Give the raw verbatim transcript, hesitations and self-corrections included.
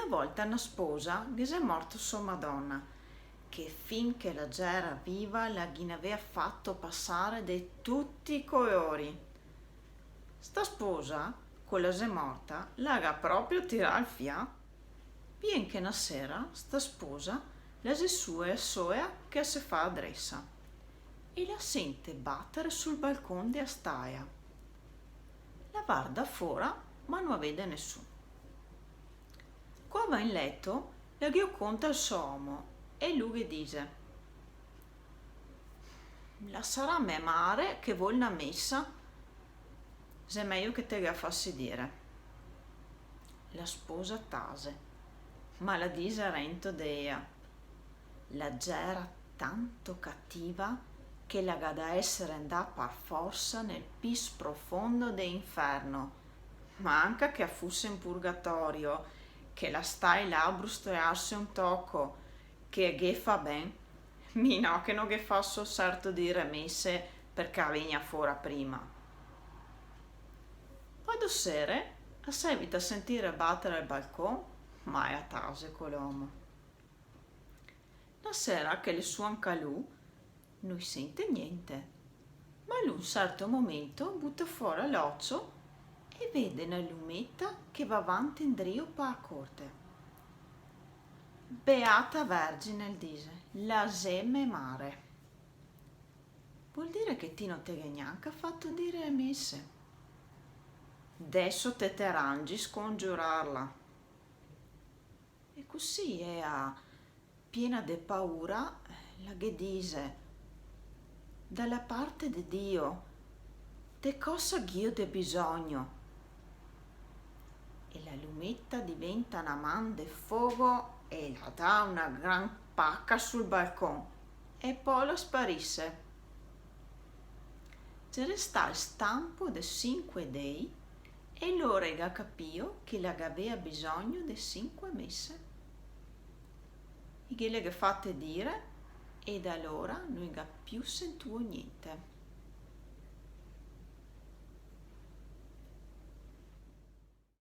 Volta na sposa ghe xe morta so madona, che fin che la gera viva la ghi n'avea fato pasare de tuti i colori. Sta sposa, co la xe morta, la ga proprio tirà el fià. Vien che na sera sta sposa la xe sue a soea che a se fa a dresa e la sente batare sul balcon de a staea. La varda fora, ma no a vede nesun. Co a va in leto, la ghe o conta al so omo e lu ghe dixe: "La sarà me mare che vol na mesa, xe mejo che te ghe a fasi dire." La sposa tase, ma la dixe rento de ea: "La gera tanto cativa che la ga da esare ndà par forsa nel pì sprofondo de inferno, ma anca che a fuse in purgatorio, che la stae là a brustoearse un toco, che ghe fa ben, mi no che no ghe faso serto dire mese parché a vegna fora prima." Po do sere a seguita a sentire batare al balcon, ma ea tase co l'omo. Na sera che l'è su anca lu, no i sente gnente, ma lu a un serto momento buta fora l'ocio e vede na lumeta che va vanti e ndrio pa a corte. "Beata Vergine", el dixe, "la xe me mare." "Vol dire che ti no te ghe gnanca fato dire e mese? Deso te te rangi scongiurarla." E cusì ea, piena de paura, la ghe dixe: "Da la parte de Dio, de cosa gh'io de bisogno?" E la lumeta diventa na man de fogo e la dà na gran paca sul balcon e po la sparise. Xe restà el stampo de sinque dei e lora i ga capìo che la gavea bisogno de sinque mese. I ghe le ga fate dire e da lora no i ga più sentuo gnente.